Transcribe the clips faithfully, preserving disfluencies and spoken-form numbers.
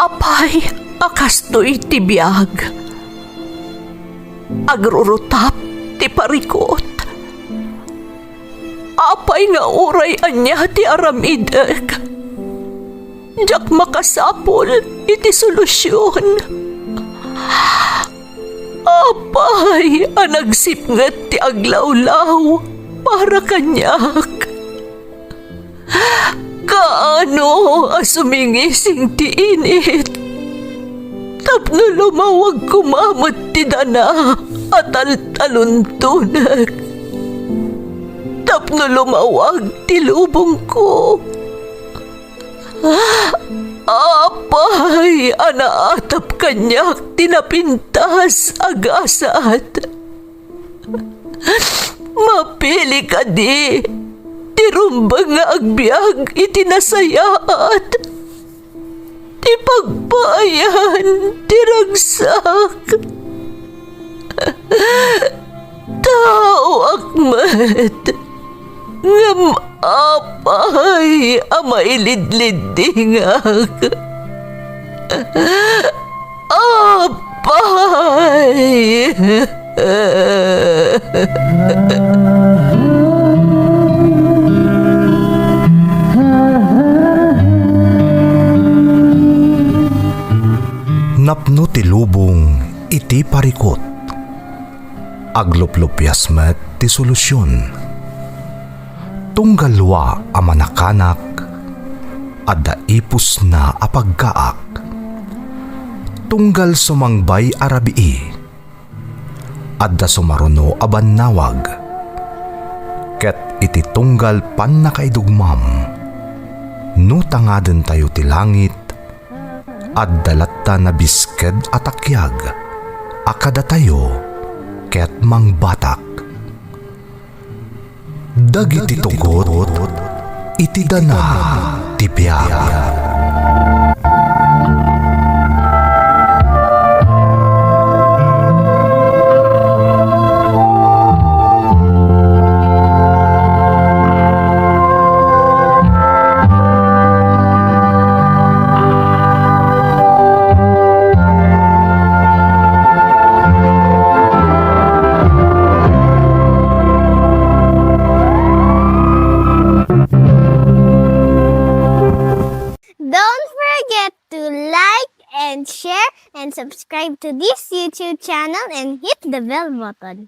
Apay a kastoy ti biag? Agrurutap ti parikut. Apay nga uray ania ti aramidek, diak makasapul iti solusion. Apay a nagsipnget ti aglawlaw para kaniak? Kaano a sumingising ti init tapno lumawag koma met ti dana a taltaluntonek, tapno lumawag ti lubongko? Apay a naatap kaniak ti napintas a gasat? Mapili kadi ti rumbeng nga agbiag iti nasayaat, ti pagpaayan ti ragsak? Taoak met, ngem apay a mailidliddingak? Apay! Napno ti lubong iti parikut. Agluplupias met ti solusion. Tunggal wa a manakanak, adda ipusna a paggaak. Tunggal sumangbay a rabii, adda sumaruno a bannawag. Ket iti tunggal pannakaidugmam, no tangadentayo ti langit, adda latta nabisked a takiag a kadatayo ket mangbatak. Dagiti tugot iti dana ti biag. Don't forget to like and share and subscribe to this YouTube channel and hit the bell button.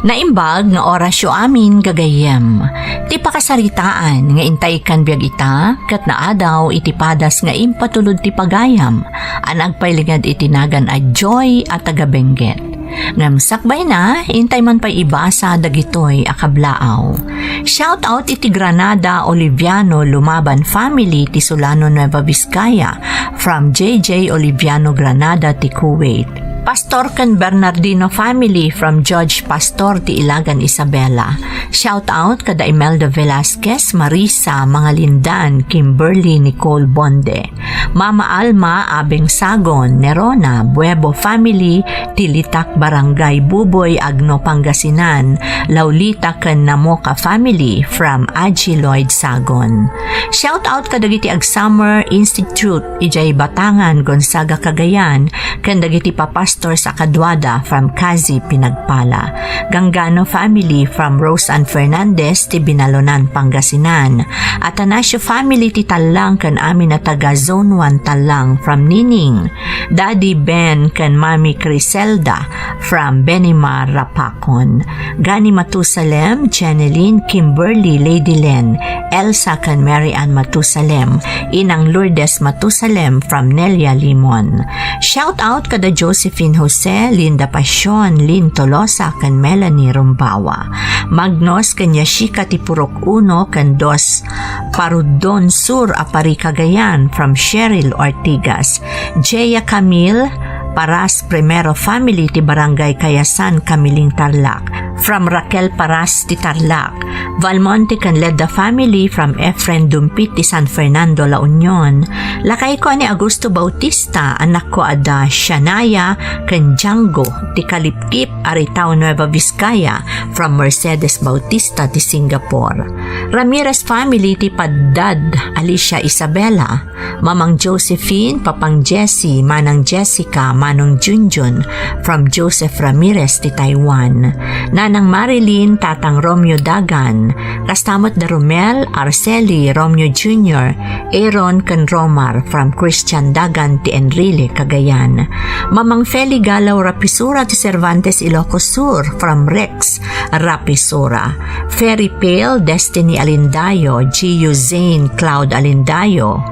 Naimbag nga orasyo amin, gagayyem. Ti pakasaritaan nga intay ikkan biag ita, ket naadaw iti padas nga impatulod ti pagayam, a nagpailinged iti nagan a Joy a taga Benguet. Ngem sakbayna, intay man pay ibasa dagitoy a kablaaw. Shout out iti Granada Oliviano Lumaban family ti Solano, Nueva Vizcaya, from J J Oliviano Granada ti Kuwait. Pastor ken Bernardino family from Judge Pastor ti Ilagan, Isabela. Shout out kada Imelda Velasquez, Marisa Mangalindan, Kimberly Nicole Bonde. Mama Alma Abeng Sagon, Nerona, Buebo family, ti Litak Barangay Buboy, Agno, Pangasinan, Laulita ken Namoka family from Aji Lloyd Sagon. Shout out kadagiti ag-Summer Institute idiay Batangan, Gonzaga, Cagayan, ken dagiti papastors a kaduada from Kazi, Pinagpala. Ganggano family from Rose Ann Fernandez ti Binalonan, Pangasinan. Atanasio family ti Tallang ken amin a taga Zone one Tallang from Nining, Daddy Ben ken Mami Criselda from Benimar, Rapacon. Gani Matusalem, Jenilyn, Kimberly, Lady Len, Elsa ken Mary Ann Matusalem, Inang Lourdes Matusalem from Nelia, Limon. Shout out kada Josephine Jose, Linda Pasion, Lynn Tolosa ken Melanie Rumbawa. Magnos ken Yashika ti Purok uno ken dos, Parudon Sur a Pari, Cagayan from Cheryl Ortigas. Jaya Camille Paras, Primero family ti Barangay Kayasan, Camiling, Tarlac. from Raquel Paras ti Tarlac, Valmonte ken Ledda family from Efren Dumpit ti San Fernando, La Union, lakayko a ni Augusto Bautista, anakko a da Shania ken Django ti Kalipkip, Aritao, Nueva Vizcaya, from Mercedes Bautista ti Singapore. Ramirez family ti Paddad, Alicia Isabela, Mamang Josephine, Papang Jesse, Manang Jessica, Manong Junjun, from Joseph Ramirez ti Taiwan. Nanang Marilyn, Tatang Romeo Dagan, kasta met da Romel, Arceli, Romeo Junior, Aaron ken Romar, from Christian Dagan ti Enrile, Cagayan. Mamang Feli Galaw Rapisura ti Cervantes, Ilocos Sur, from Rex Rapisura. Ferry Pale, Destiny Alindayo, Gio Zane, Cloud Alindayo,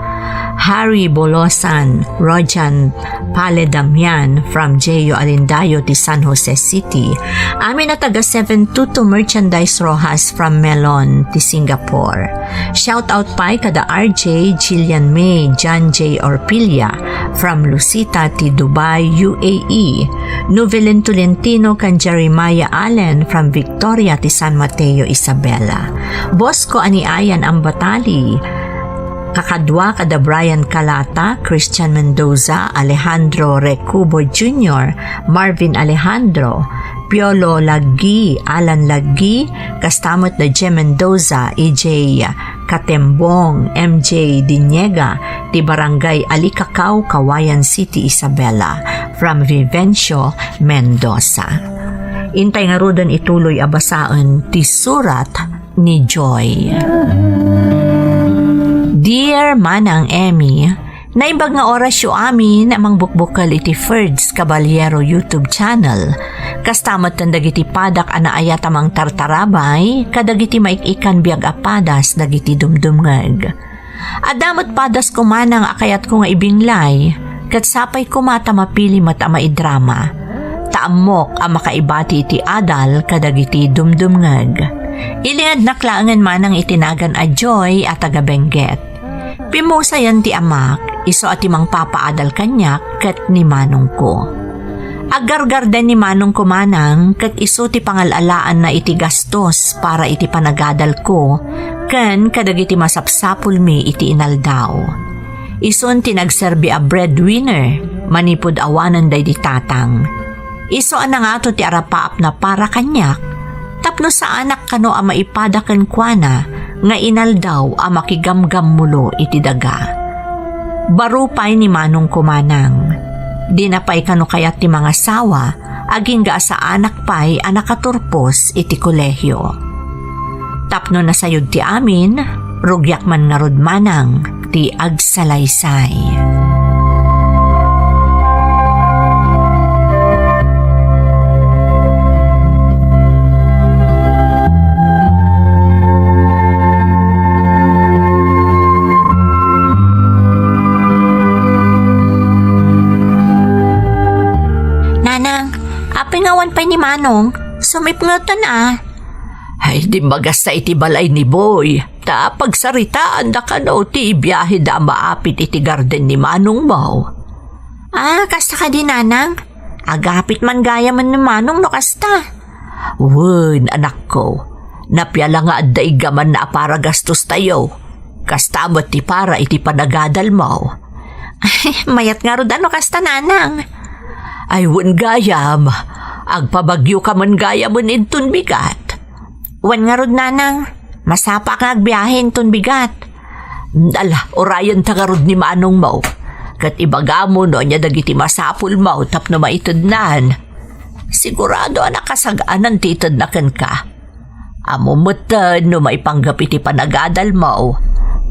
Harry Bolosan, Rojan Pale Damian, from Gio Alindayo ti San Jose City. Amin a taga seven two two Merchandise Rojas from Melon ti Singapore. Shout out pay kada R J, Jillian May, John J Orpilia, from Lucita ti Dubai, U A E. Novelin Tolentino ken Jeremiah Allen from Victoria ti San Mateo, Isabela. Bosco Aniayan Ambatali, kakadua kada Brian Calata, Christian Mendoza, Alejandro Recubo Junior, Marvin Alejandro, Piolo Laggi, Alan Laggi, kasta met da Jem Mendoza, E J Katembong, M J Diniega, ti Barangay Alikakaw, Kawayan City, Isabela, from Vivencio Mendoza. Intay ngaruden ituloy a basaen ti surat ni Joy. Dear Manang Emmy, naimbag nga orasyo amin a mangbukbukel iti Ferds Caballero YouTube channel. Kasta met dagiti padak a naayat a mangtartarabay kadagiti maik-ikan biag a padas dagiti dumdumngeg. Adda met padasko manang a kayatko nga ibinglay, ket sapay koma ta mapili met a maidrama. Ta ammok a makaibati iti adal kadagiti dumdumngeg. Ilingednak laengen manang iti nagan a Joy a taga Benguet. Pimmusayan ti amak, isu a ti mangpapaadal kaniak ket ni manongko. Aggargarden ni manongko manang ket isu ti pangal-alaanna iti gastos para iti panagadalko ken kadagiti masapsapulmi iti inaldaw. Isun ti nagserbi a breadwinner manipud awanen daydi tatang. Isu a nangato ti arapaapna para kaniak, tapno saanak kano a maipada kenkuana nga inaldaw a makigamgammulo iti daga. Baro pay ni manongko manang. Dina pay kano kayat ti mangasawa, agingga a saanak pay a nakaturpos iti kolehio. Tapno nasayod ti amin, rugiak man ngarud manang ti agsalaysay. Nanang, apay nga awan pay ni Manong? Sumipngetan a. Ay, dimmagasta iti balay ni Boy, ta pagsaritaanda kano ti biaheda a maapit iti garden ni manongmo. Ah, kasta kadi, Nanang? Agapit man gayamen ni Manong no kasta. Wen, anakko, napiala nga adda iggamanna a para gastostayo. Kasta met ti para iti panagadalmo. Mayat ngarud a no kasta, Nanang. Ay, wen gayam, agpabagyoka man gayamen inton bigat. Wen ngarud, Nanang, masapaak nga agbiahe inton bigat. Ala, urayenta ngarud ni manongmo. Ket ibagamo no ania dagiti masapulmo tapno maitednan. Sigurado a nakasag-anan ti itedna kenka. Ammom metten no maipanggep iti panagadalmo.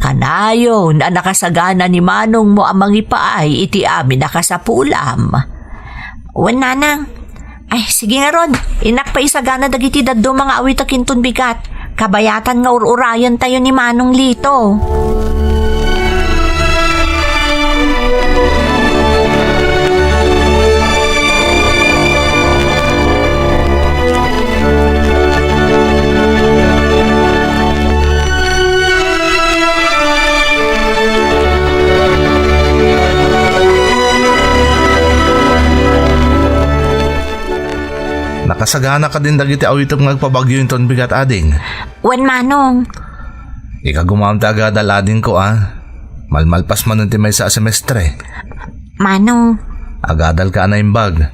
Kanayon a nakasagana ni manongmo a mangipaay iti amin a kasapulam. Wen, Nanang. Ay, sige ngarud, innak pay isagana dagiti dadduma nga awitek inton bigat. Kabayatan nga ur-urayentayo ni Manong Lito. Nakasagana kadin dagiti awitem nga agpabagyo inton bigat, ading? Wen, manong. Ikagumaam ti agadal, adingko, a. Malmalpas manen ti maysa a semestre. Manong. Agadalka a naimbag.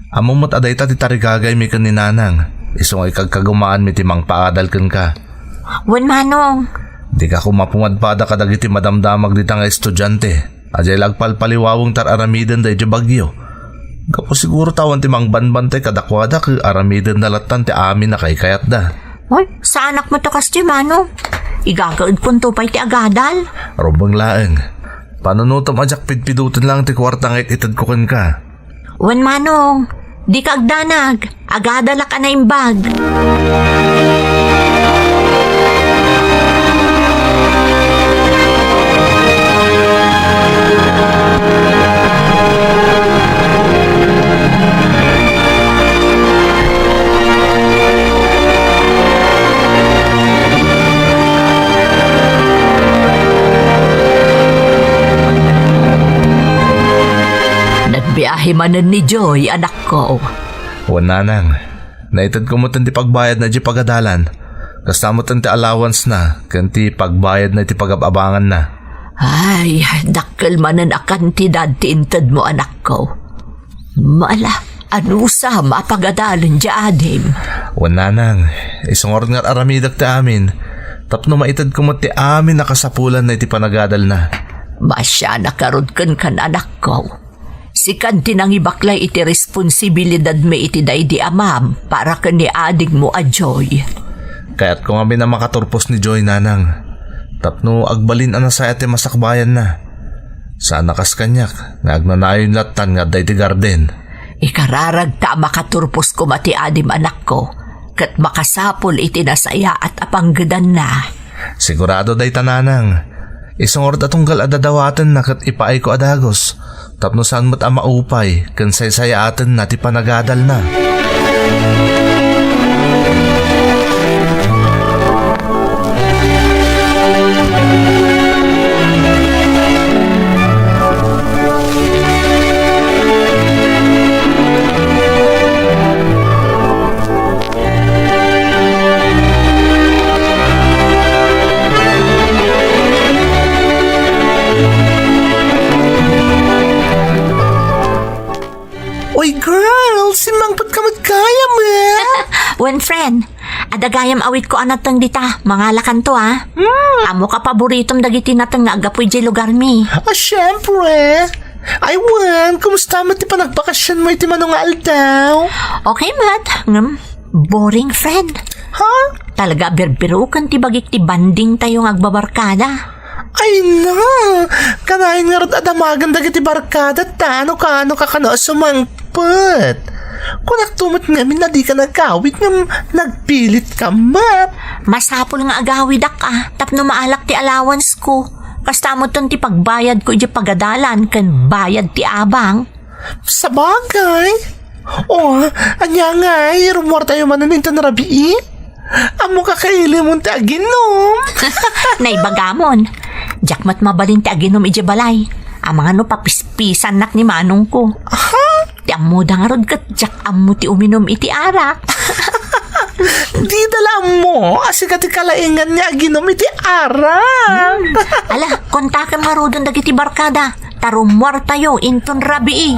Ammom met a dayta ti tarigagaymi ken ni nanang, isu nga ikagkagumaanmi ti mangpaadal kenka. Wen, manong. Dika koma pumadpada kadagiti madamdamag dita nga estudiante a diay la agpalpaliwaweng tar-aramidenda idiay bagyo. Gapu siguro ta awan ti mangbanbantay kadakuada ket aramidenda lattan ti amin a kaykayatda. Oy, saanak met a kastoy, manong. Igagaedkonto pay ti agadal. Rumbeng laeng. Panunotem a diak pidpidoten laeng ti kuarta nga it-itedko kenka. Wen, manong, dika agdanag, agadalak a naimbag. Nagbiahe manen ni Joy, anakko. Wen, nanang, naitedko met ti pagbayadna idiay pagadalan. Kasta met ti allowance-na ken ti pagbayadna iti pagab-abanganna. Ay, dakkel manen a kantidad ti intedmo, anakko. Mala, anusam a pagadalen diay adim? Wen, nanang, isu ngarud nga ar-aramidek ti amin, tapno maitedko met ti amin a kasapulanna iti panagadalna. Maasianak ngarud kenka, anakko. Sikan ti nangibaklay iti responsibilidadmi iti daydi amam para ken ni adingmo a Joy. Kayatko ngamin a makaturpos ni Joy, nanang, tapno agbalin a nasayaat ti masakbayanna. Saan a kas kaniak nga agnanayon lattan nga adda iti garden. Ikararagta a makaturpos koma ti adim, anakko, ket makasapul iti nasayaat a panggedanna. Sigurado dayta, nanang. Isu ngarud a tunggal a dadawatenna ket ipaayko a dagus, tapno saan met a maupay ken saysayaatenna ti panagadalna. Oy, girl, simmangpetka met gayam, eh? Wen, friend, adda gayam awitko a nateng dita, mangalakanto, a. Hmm. Ammok a paboritom dagiti nateng nga aggapu idiay lugarmi. Ah, syempre. Ay, wen, kumusta met ti panagbakasionmo iti mano nga aldaw? Okay met, ngem boring, friend. Ha? Talaga a birbiroken ti bagik ti banding tayo nga agbabarkada. Ay na! Kanayon ngarud a damagen dagiti barkada ta no kaano ka kano a sumangpet. Kunakto met ngamin a dika nagawid ngem nagpilitka met. Masapul nga agawidak a tapno maalak ti allowance ko. Kasta metten ti pagbayadko idiay pagadalan ken bayad ti abang. Sabagay. O, ania ngay, rummuartayo manen inton rabii? Ammok a kailimon ti aginom. Naibagamon. Diak met mabalin ti aginom idiay balay. Amangan no papispisannak ni manongko. Ha? Ti ammoda ngarud ket diak ammo ti uminom iti arak. Dida la ammo a sika ti kalaingan nga aginom iti arak. Hmm. Ala, kontakem ngaruden dagiti barkada. Ta rummuartayo inton rabii.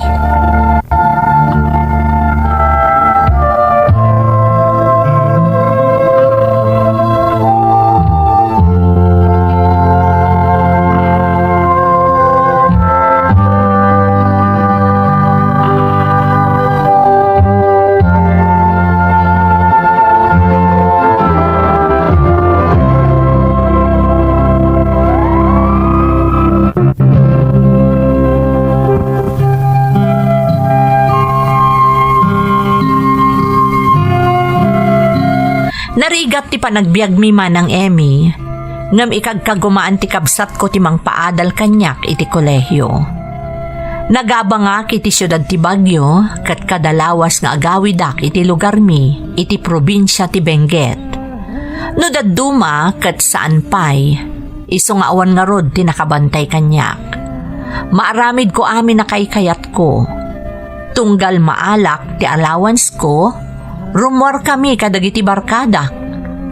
Narigat ti panagbiagmi, Manang Emmy, ngem ikagkagumaan ti kabsatko ti mangpaadal kaniak iti kolehio. Nagabangak iti siudad ti Baguio ket kada lawas nga agawidak iti lugarmi iti probinsia ti Benguet. No dadduma ket saan pay, isu nga awan ngarud ti nakabantay kaniak. Maaramidko amin a kaykayatko. Tunggal maalak ti allowance ko, Rummuarkami kadagiti barkadak,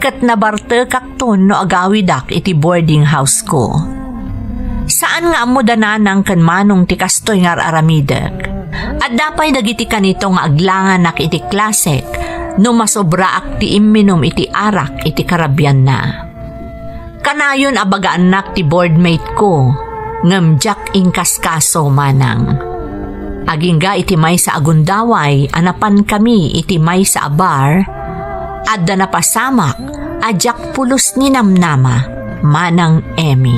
ket nabartekakton no agawidak iti boarding house-ko. Saan nga ammo da nanang ken manong ti kastoy nga ar-aramidek. Adda pay dagiti kanito nga aglanganak iti klasek no masobraak ti imminum iti arak iti karabianna. Kanayon a bagaannak ti boardmate-ko, ngem diak inkaskaso manang. Agingga iti maysa a gundaway a napankami iti maysa a bar, adda napasamak a diak pulos ninamnama, Manang Emmy.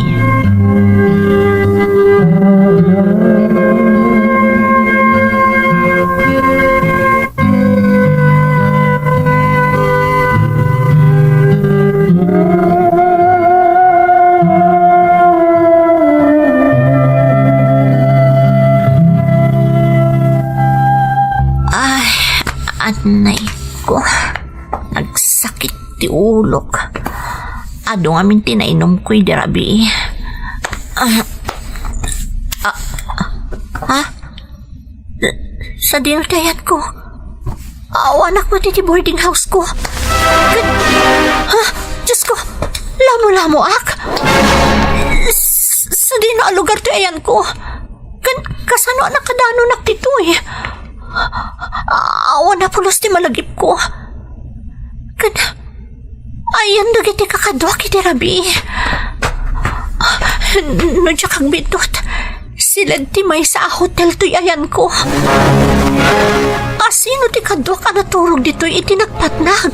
Ay, anay ko. Nagsakit ti ulok. Adu ngamin ti nainumko idi rabii. Ah, ah, ah? Sadino ti ayanko? Awanak met iti boarding house-ko. Ket, ha? Diosko, lamo-lamoak? S-, sadino a lugar ti ayanko? Ken kasano a nakadanunak ditoy? Awan a pulos ti malagipko. Ken ayan dagiti kakaduak iti rabii. No diak agbiddut, siled ti maysa a hotel toy ayanko. Asino ti kaduak a naturog ditoy iti nagpatnag?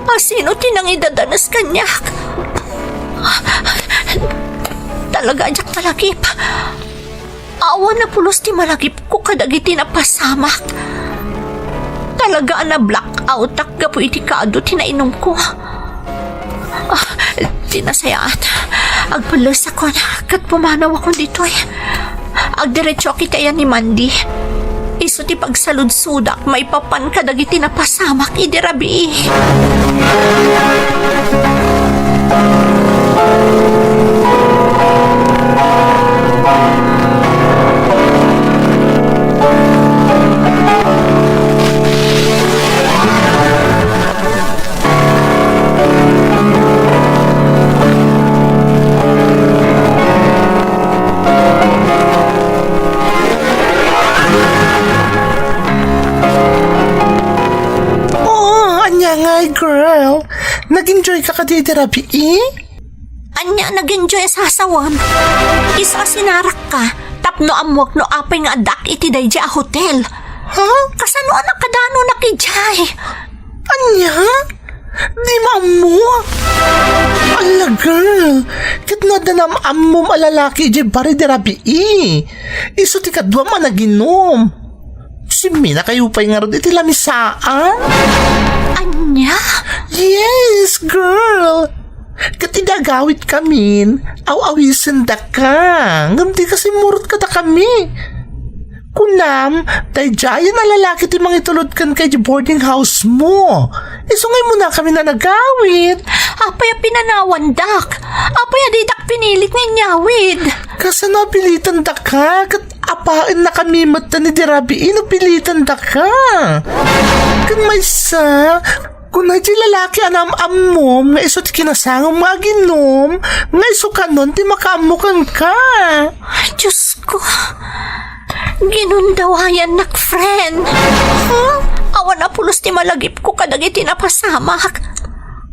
Asino ti nangidadanes kaniak? Talaga a diak malagip. Awan a pulos ti malagipko kadagiti napasamak. Talaga a na-blackoutak gapu iti kaadu ti nainumko. Ah, ti nasayaat, agpellesakon ket pumanawakon ditoy. Agdiretsoak iti ayan ni Mandy. Isu ti pagsaludsodak maipapan kadagiti napasamak idi rabii. Oh, ania ngay, girl? Nag-enjoy ka kadi iti rabii? Ania nag-enjoy a sasawem? Isu a sinarakka tapno ammuek no apay nga addaak iti daydi a hotel. Ha? Kasano a nakadanunak idiay? Ania? Di maammo? Alla, girl, ket no adda naam-ammom a lalaki idiay bar idi rabii, isu ti kaduam a naginum. Simminakayo pay ngarud iti lamisaan. Ania? Yes, girl. Ket idi agawidkamin, aw-awisendaka. Ngem dika simmurot kadakami. Kunam, daydiayen a lalaki ti mangitulod kenka iti boarding house mo. Isu nga immunakamin a nagawid. Apay a pinanawandak? Apay a didak pinilit nga inyawid? Kasano a pilitendaka? Ket apaennakami metten idi rabii no pilitendaka. Ken maysa, kuna diay lalaki a naam-ammom nga isu ti kinasangom nga aginum, nga isu kanon ti makaammo kenka. Diosko, ginundawayannak, friend. Huh? Awan a pulos ti malagipko kadagiti napasamak.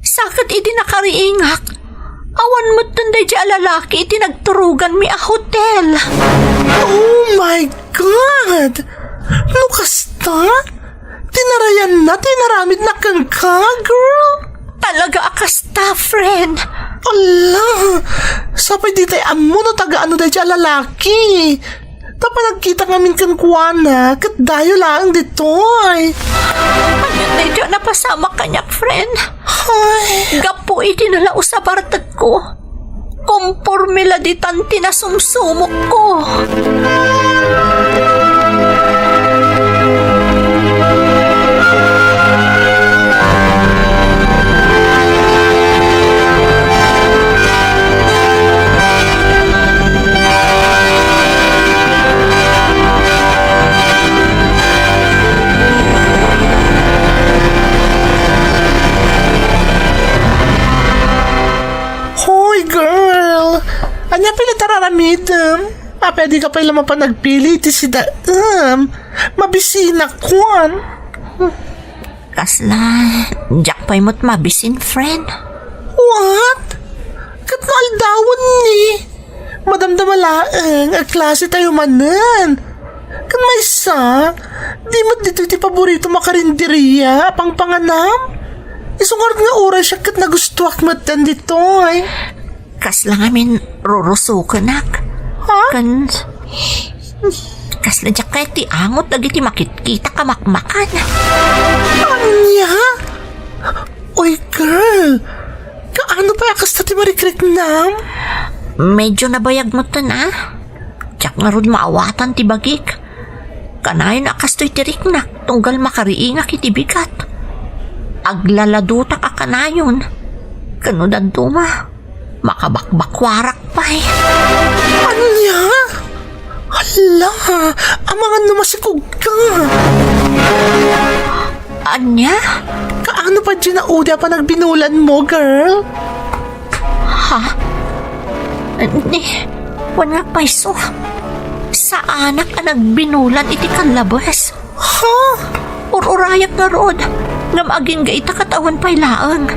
Sa ket idi nakariingak, awan metten daydi a lalaki iti nagturoganmi a hotel. Oh my God! No kasta, tinarayanna ti inaramidna kenka, girl. Talaga a kasta, friend. Alla, sapay ditay ammo no taga ano daydi a lalaki. Ta panagkitak ngamin kenkuana, ket dayo laeng ditoy. Ania daydi a napasamak kaniak, friend? Ay. Gapu iti nalaus a bartekko, komporme la ditan ti nasumsumokko. Pwede ka pay la mapan agpili iti sidaem. Mabisinak, kuan. Kasla, diak pay met mabisin, friend. What? Ket no aldawen ni? Madamdama laeng, agklase tayo manen. Ken maysa, di met ditoy ti paboritom a karinderia a pangpanganam. Isu ngarud nga uray siak ket nagustuak metten ditoy. Kasla ngamin rurusokenak. Ha? Ken, kasla diak kayat ti angot dagiti makitkitak a makmakan. Ania? Oy, girl, kaano pay a kasta ti marikriknam? Medyo nabayag metten, a. Diak ngarud maawatan ti bagik. Kanayon a kastoy ti riknak, tunggal makariingak iti bigat. Aglaladutak a kanayon. Ken no dadduma, makabakbakwarak pay. Ania? Hala, amangan no masikogka. Ania? Kaano pay diay naudi a panagbinulanmo, girl? Ha? Ni, wen nga payso. Saanak a nagbinulan iti kallabes. Ha? Ur-urayak ngarud, ngem agingga ita ket awan pay laeng.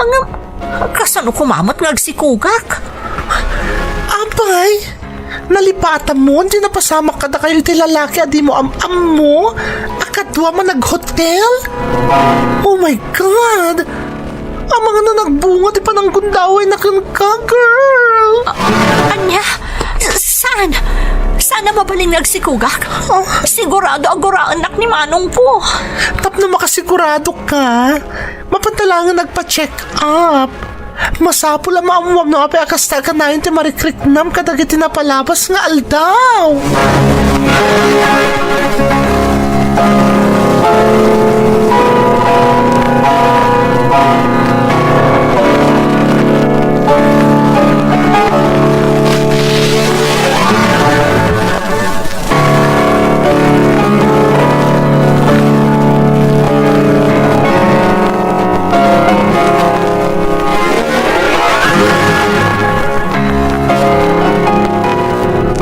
Ngem, kasano koma met nga agsikogak? Apay, nalipatamon ti napasamak kadakayo iti lalaki a dimo am-ammo a kadua a naghotel? Oh my God! Amangan no nagbunga ti pananggundawayna kenka, girl! A-, ania? Saan? Saan a mabalin nga agsikogak? Ah. Sigurado a guraennak ni manongko. Tapno makasigurado ka, mapanta laengen agpa-check up. Masapul a maammuam no apay a kasta a kanayon ti marikriknam kadagiti napalabas nga aldaw.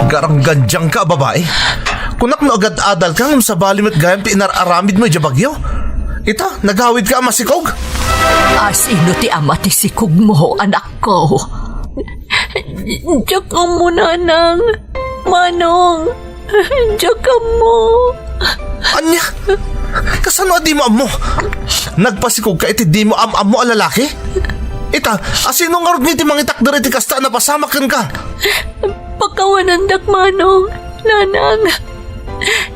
Garanggandiangka a babai. Kunak no agad-adalka ngem sabali met gayam ti inar-aramidmo idiay bagyo. Ita, nagawidka a masikog? A, sino ti ama ti sikogmo, anakko? Diak ammo, nanang. Manong, diak ammo. Ania? Kasano a dimo ammo? Nagpasikogka iti dimo am-ammo a lalaki? Ita, a sino ngarud nga iti mangitakder iti kasta a napasamak kenka? Pakawanandak, manong, nanang.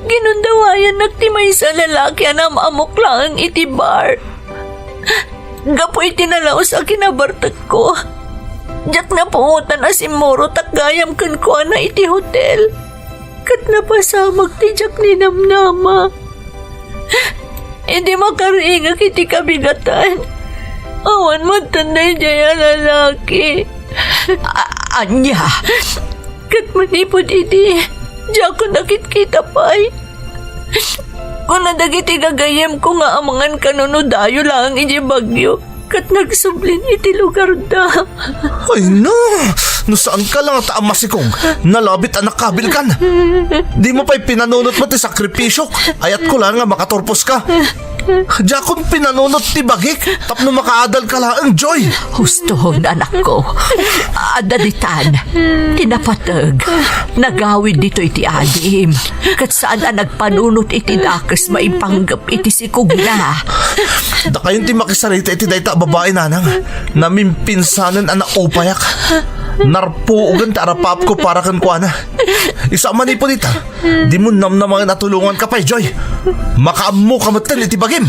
Ginundawayannak ti maysa a lalaki a naam-ammok laeng iti bar. Gapu iti nalaus a kinabartekko, diak napuotan a simmurotak gayam kenkuana iti hotel. Ket napasamak ti diak ninamnama. Idi makariingak iti kabigatan, awan metten daydiay a lalaki. A-, ania? Ket manipud idi, diakon nakitkita pay. Kuna dagiti gagayyemko nga amangan kano no dayo laeng idiay bagyo, ket nagsublin iti lugarda. Ay, no! No saanka la ngata a masikog, nalabit a nakabilkan. Dimo pay pinanunot met ti sakripisiok. Ayatko laeng nga makaturposka. Diakon pinanunot ti bagik tapno makaadalka laeng, Joy. Husto, anakko. Adda ditan. Ti napateg, nagawid ditoy ti adim. Ket saan a nagpanunot iti dakes maipanggep iti sikogna. Dakayon ti makisarita iti dayta a babai, nanang. Namimpinsanen a naupayak. Narpuogen ti arapapko para kenkuana. Isu a manipud ita, dimo namnamaen a tulonganka pay, Joy. Makaammoka metten iti bagim.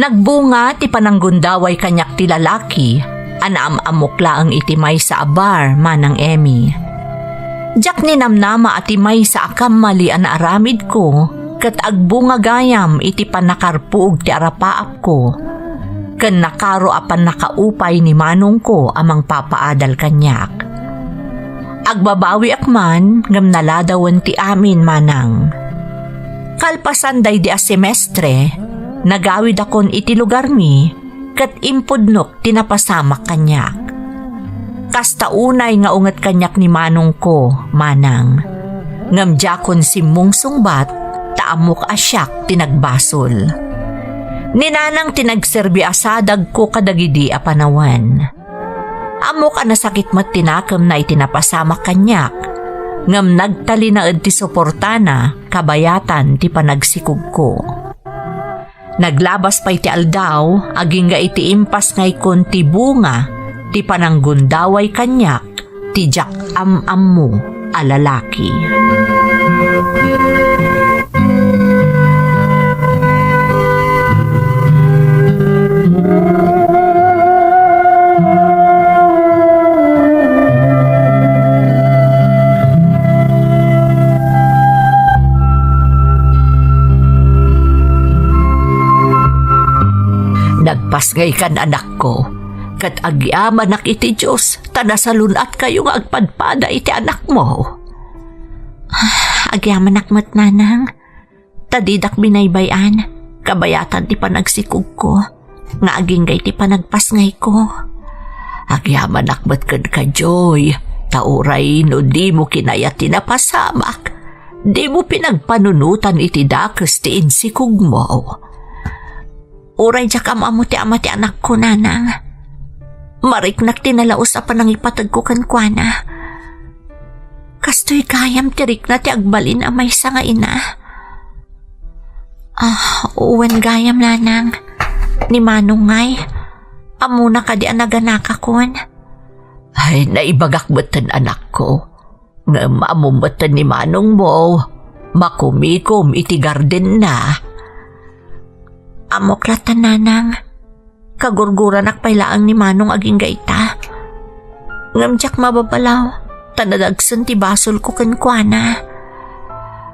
Agbunga ti pananggundaway kaniak ti lalaki a naam-ammok laeng iti maysa a bar, Manang Emmy. Diak ninamnama a ti maysa a kammali a naaramidko ket agbunga gayam iti pannakarpuog ti arapaapko ken nakaro a pannakaupay ni manongko a mangpapaadal kaniak. Agbabawiak man ngem naladawen ti amin, Manang. Kalpasan daydi a semestre, nagawidakon iti lugarmi ket impudnok ti napasamak kaniak. Kasta unay nga unget kaniak ni manongko, Manang. Ngem diakon simmungsungbat ta ammok a siak ti nagbasol. Ni Nanang ti nagserbi a sadagko kadagidi a panawen. Ammok a nasakit met ti nakemna iti napasamak kaniak, ngem nagtalinaed ti suportana kabayatan ti panagsikogko. Naglabas pay ti aldaw, agingga iti impasngaykon ti bunga ti pananggundaway kaniak ti diak am-ammo a lalaki. Nagpasngaykan, anakko, ket agyamanak iti Dios ta nasalun-atkayo nga agpadpada iti anakmo. Ah, agyamanak met, Nanang, ta didak binaybay-an, kabayatan ti panagsikogko nga agingga iti panagpasngayko. Agyamanak met kenka, Joy, ta uray no dimo kinayat ti napasamak, dimo pinagpanunotan iti dakes ti insikogmo. Uray diak am-ammo ti ama ti anakko, Nanang, mariknak ti nalaus a panangipategko kenkuana. Kastoy gayam ti rikna ti agbalin a maysa nga ina. Ah, wen gayam, Nanang. Ni Manong ngay, ammona kadi a naganakakon? Ay, naibagak metten, anakko. Ngem ammom metten ni manongmo, makumikom iti gardenna. Ammok latta, Nanang. Kagurguranak pay laeng ni Manong agingga ita. Ngem diak mababalaw, ta nadagsen ti basolko kenkuana.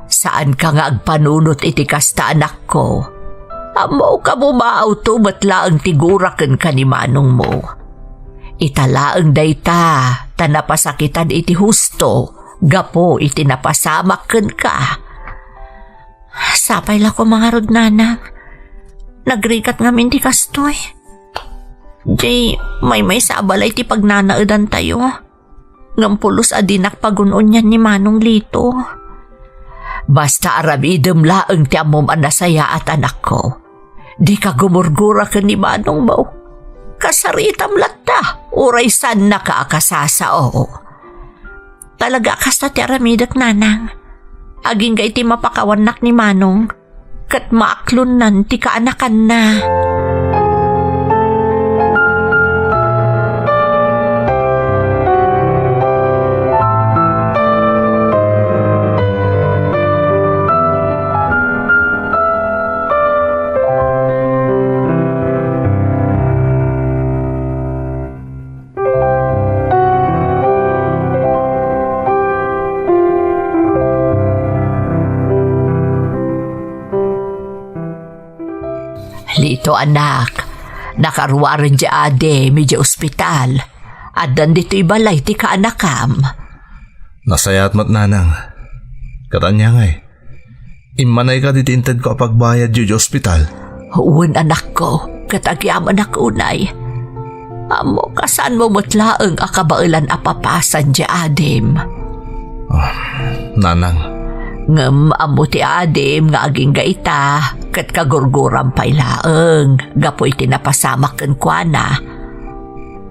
Saanka nga agpanunot iti kasta, anakko. Ammok a bumaawto met laeng ti gura kenka ni manongmo. Ita laeng dayta, ta napasakitan iti husto gapu iti napasamak kenka. Sapay la koma ngarud, Nanang. Nagrigat ngamin ti kastoy. Di maymaysa a balay ti pagnanaedantayo. Ngem pulos a dinak pagun-onian ni Manong Lito. Basta aramidem laeng ti ammom a nasayaat, anakko. Dika gumurgura ken ni manongmo. Kasaritam latta, uray saannaka a kasasao. Talaga a kasta ti aramidek, Nanang. Agingga iti mapakawannak ni Manong, ket maaklonnan ti kaanakanna. Lito, anak, nakaruaren di adim idiay ospital. Addan ditoy balay ti kaanakam. Nasayaat met, Nanang. Ket ania ngay? Immanay kadi ti intedko a pagbayad idiay ospital? Wen, anakko, ket agyamanak unay. Ammok a saanmo met laeng a kabaelan a papasan di adim. Ah, Nanang. Ngem ammo ti adim nga agingga ita, ket kagurguram pay laeng gapu iti napasamak kenkuana.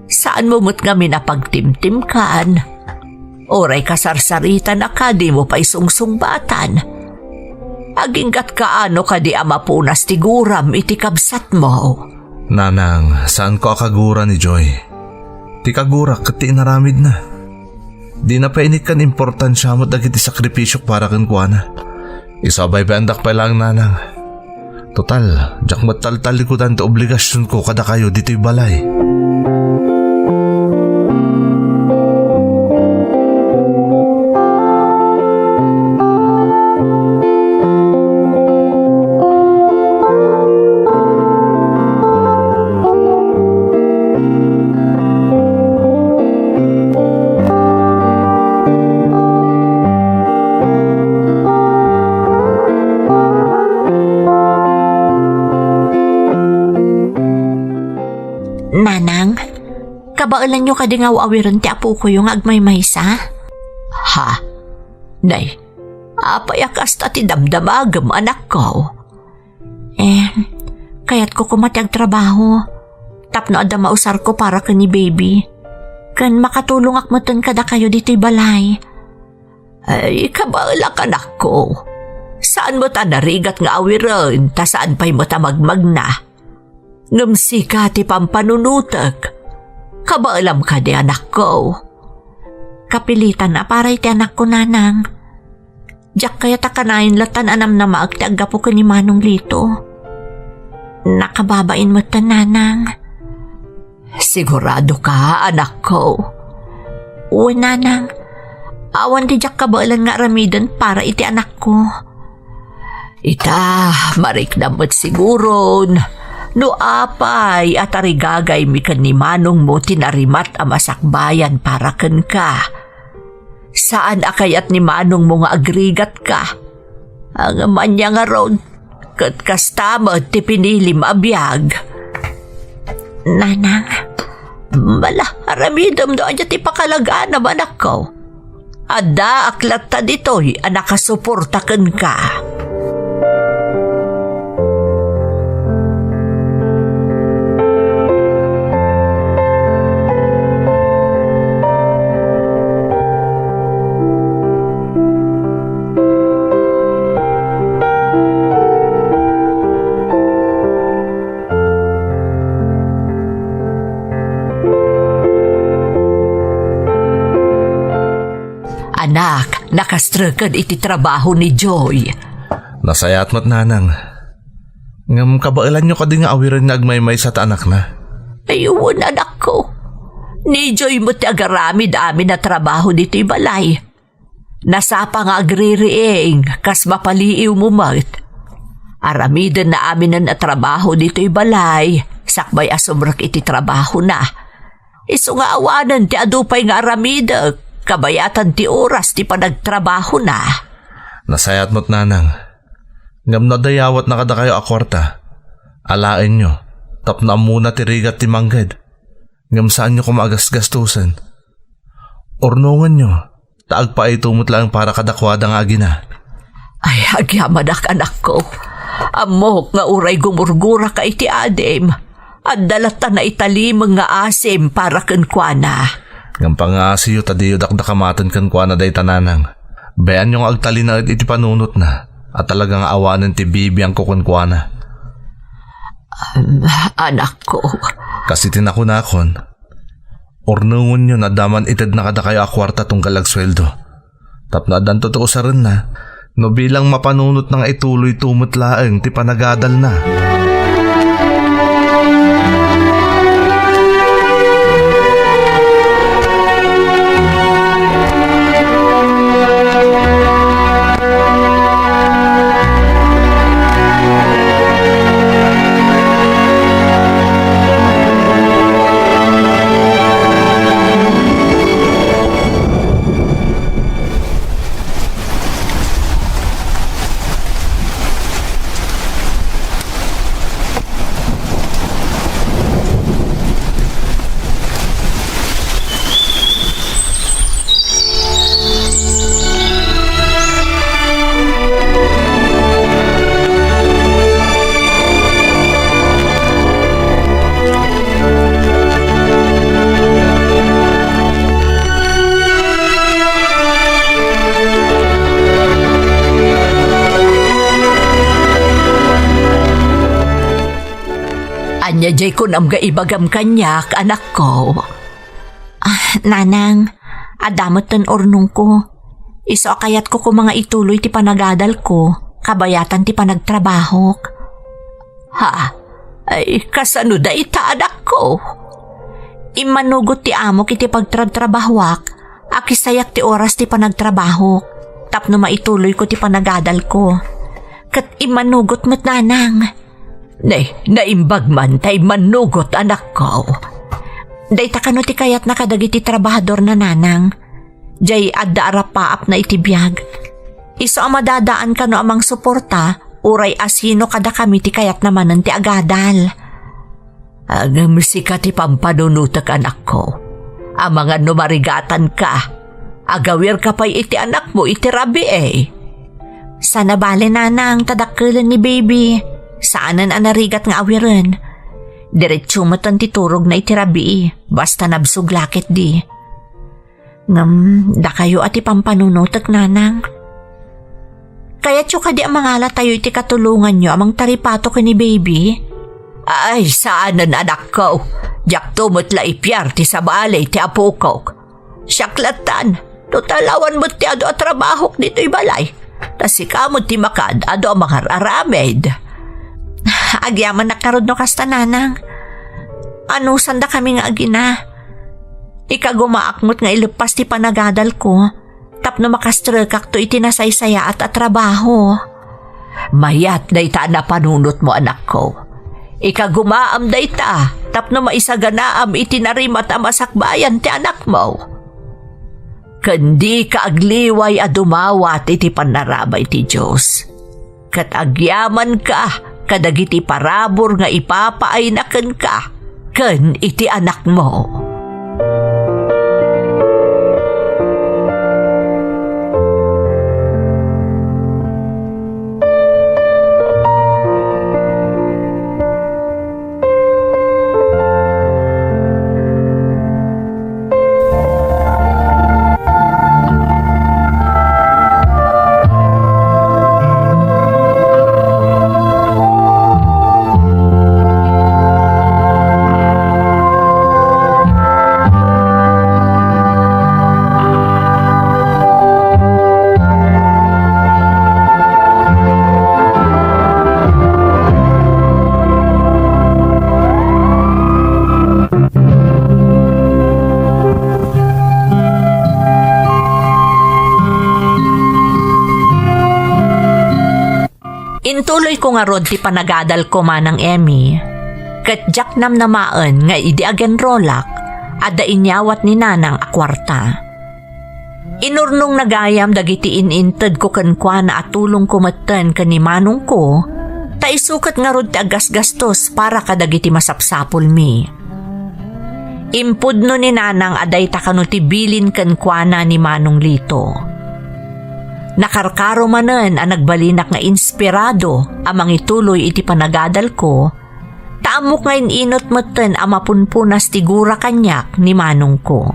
Saanmo met ngamin a pagtimtimkan. Uray kasarsaritana kadi mo pay sungsungbatan. Aginggat kaano kadi a mapunas ti guram iti kabsatmo? Nanang, saanko a kagura ni Joy. Ti kagurak ket ti inaramidna. Dina pay inikkan importansia met dagiti sakripisiok para kenkuana. Isu a baybayandak pay laeng, Nanang. Total, diak met taltalikudan ti obligasionko kadakayo ditoy balay. Nanang, kabaelanyo kadi nga aw-awiren ti apokoyo nga agmaymaysa? Ha? Nay, apay a kasta ti damdamagem, anakko? Eh, kayatko koma ti agtrabaho tapno adda mausarko para ken ni baby. Ken makatulongak metten kadakayo ditoy balay. Ay, kabaelak, anakko. Saan met a narigat nga awiren, ta saan pay met a magmagna. Ngem sika ti pampanunotek. Kabaelam kadi, anakko? Kapilitan a para iti anakko, nanang. Diak kayat a kanayon lattan a namnamaek ti aggapu ken ni Manong Lito. Nakababain metten, nanang. Sigurado ka, anakko? Wen, nanang. Awan ti diak kabaelan nga aramiden para iti anakko. Ita, mariknam met siguron no apay a tarigagaymi ken ni manongmo ti narimat a masakbayan para kenka. Saan a kayat ni manongmo nga agrigatka. Ngem ania ngarud, ket kasta met ti pinilim a biag. Nanang, bala, aramidem no ania ti pakalag-anam, anakko. Addaak latta ditoy a nakasuporta kenka. Anak, nakastreken iti trabaho ni Joy. Nasayaat met, nanang. Ngem kabaelanyo kadi nga awiren nga agmaymaysa ta anakna? Ay, wen, anakko. Ni Joy met ti agaramid amin a trabaho ditoy balay. Nasapa nga agririing, kas mapaliiwmo met. Aramidenna aminen a trabaho ditoy balay, sakbay a sumrek iti trabahona. Isu nga awanen ti adu pay nga aramidek, kabayatan ti oras ti panagtrabahona. Nasayaat met, nanang. Ngem no adda iyawatna kadakayo a kuarta, alaenyo, tapno ammona ti rigat ti mangged. Ngem saanyo koma a gasgastosen. Urnongenyo, ta agpaayto met laeng para kadakuada nga agina. Ay, agyamanak, anakko. Ammok nga uray gumurguraka iti adim, adda latta naitalimeng nga asim para kenkuana. Ngem pangaasiyo ta diyo dakdakamaten kenkuana dayta, nanang. Bayanyo nga agtalinaed iti panunotna a talaga nga awanen ti bibiangko kenkuana. Am, anakko. Kas iti nakunakon, urnongenyo no adda man itedna kadakayo a kuarta tunggal agsueldo. Tapno addanto ti usarenna, no bilang mapanunotna nga ituloyto met laeng ti panagadalna. Ania diay kunam nga ibagam kaniak, anakko? Ah, nanang, adda metten urnongko. Isu a kayatko koma nga ituloy ti panagadalko, kabayatan ti panagtrabahok. Ha? Ay, kasano dayta, anakko? Immanugot ti amok iti pagtrabtrabahoak, akisayak ti oras ti panagtrabahok, tapno maituloyko ti panagadalko. Ket immanugot met, nanang. Nay, naimbag man ta immanugot, anakko. Dayta kano ti kayatna kadagiti trabahadorna, nanang. Jay adda a rapaapna iti biag. Isu a madadaan kano a mangsuporta, uray asino kadakami ti kayatna manen ti agadal. Ngem sika ti pampanunotek, anakko. Amangan no marigatanka, agawirka pay iti anakmo iti rabii. Saan a bale, nanang, ta dakkelen ni baby. Saanen a narigat nga awiren. Diretso metten ti turogna iti rabii, basta nabsog la ketdi. Ngem dakayo a ti pampanunotek, nanang. Kayatyo kadi a mangalatayo iti katulonganyo a mangtaripato ken ni baby? Ay, saanen, anakko. Diakto met la ipiar ti sabali ti apokok. Siak lattan, no talawan met ti adu a trabahok ditoy balay, ta sika met ti makan adu a mangar-aramid. Agyamanak ngarud no kasta, nanang. Anusandakami nga agina. Ikagumaak met nga ileppas ti panagadalko tapno makastrekakto iti nasaysayaat a trabaho. Mayat dayta a napanunotmo, anakko. Ikagumaam dayta tapno maisaganaam iti narimat a masakbayan ti anakmo. Ken dika agliway a dumawat iti pannarabay ti Dios. Ket agyamanka kadagiti parabur nga ipapaayna kenka ken iti anakmo. Intuloyko ngarud ti panagadalko, Manang Emmy, ket diak namnamaen nga idi agenrolak, adda inyawat ni Nanang a kuarta. Inurnongna gayam dagiti in-intedko kenkuana a tulongko metten ken ni manongko, ta isu ket ngarud ti aggasgastos para kadagiti masapsapulmi. Impudno ni Nanang a dayta kano ti bilin kenkuana ni Manong Lito. Nakarkaro manen a nagbalinak nga inspirado a mangituloy iti panagadalko, ta ammok nga in-inut metten a mapunpunas ti gura kaniak ni manongko.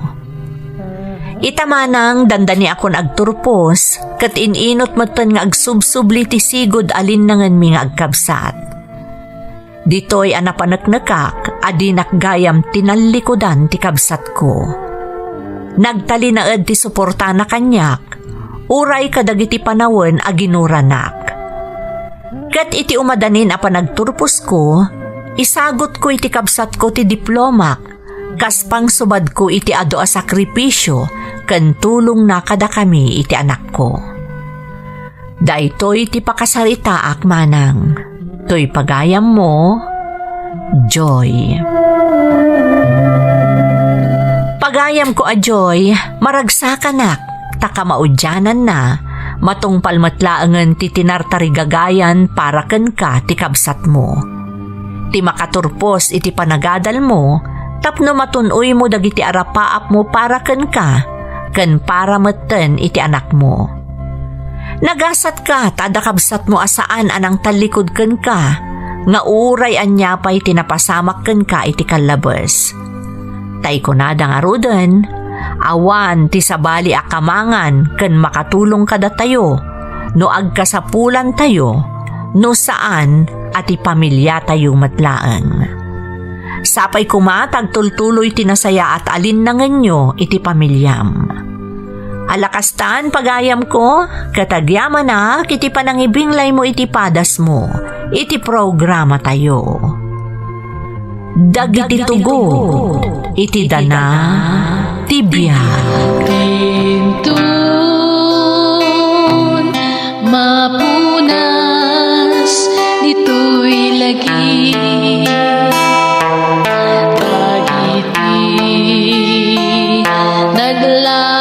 Ita manang dandaniakon agturpos, ket in-inut metten nga agsubsubli ti sigud a linnangenmi nga agkabsat. Ditoy a napaneknekak a dinak gayam tinallikudan ti kabsatko. Nagtalinaed ti suportana kaniak, uray kadagiti panawen a ginuranak. Ket iti umadanin a panagturposko, isagutko iti kabsatko ti diplomak, kas pangsubadko iti adu a sakripisio ken tulongna kadakami iti anakko. Daytoy ti pakasaritaak, Manang. Toy pagayammo, Joy. Pagayamko a Joy, maragsakanak, ta kamaudiananna, matungpal met laengen ti tinartarigagayan para kenka ti kabsatmo. Ti makaturpos iti panagadalmo tapno matun-oymo dagiti arapaapmo para kenka ken para metten iti anakmo. Nagasatka ta adda kabsatmo a saan a nangtallikud kenka nga uray ania pay ti napasamak kenka iti kallabes. Ta ikunada ngaruden, awan ti sabali a kamangan ken makatulong kadatayo no agkasapulantayo, no saan a ti pamiliatayo met laeng. Sapay koma ta agtultuloy ti nasayaat a linnangenyo iti pamiliam. Ala kastan, pagayamko, ket agyamanak iti panangibinglaymo iti padasmo. iti programatayo, Dagiti Tugod iti Dana ti Biag. Intun mapunas ditoy lagi dagiti nagla-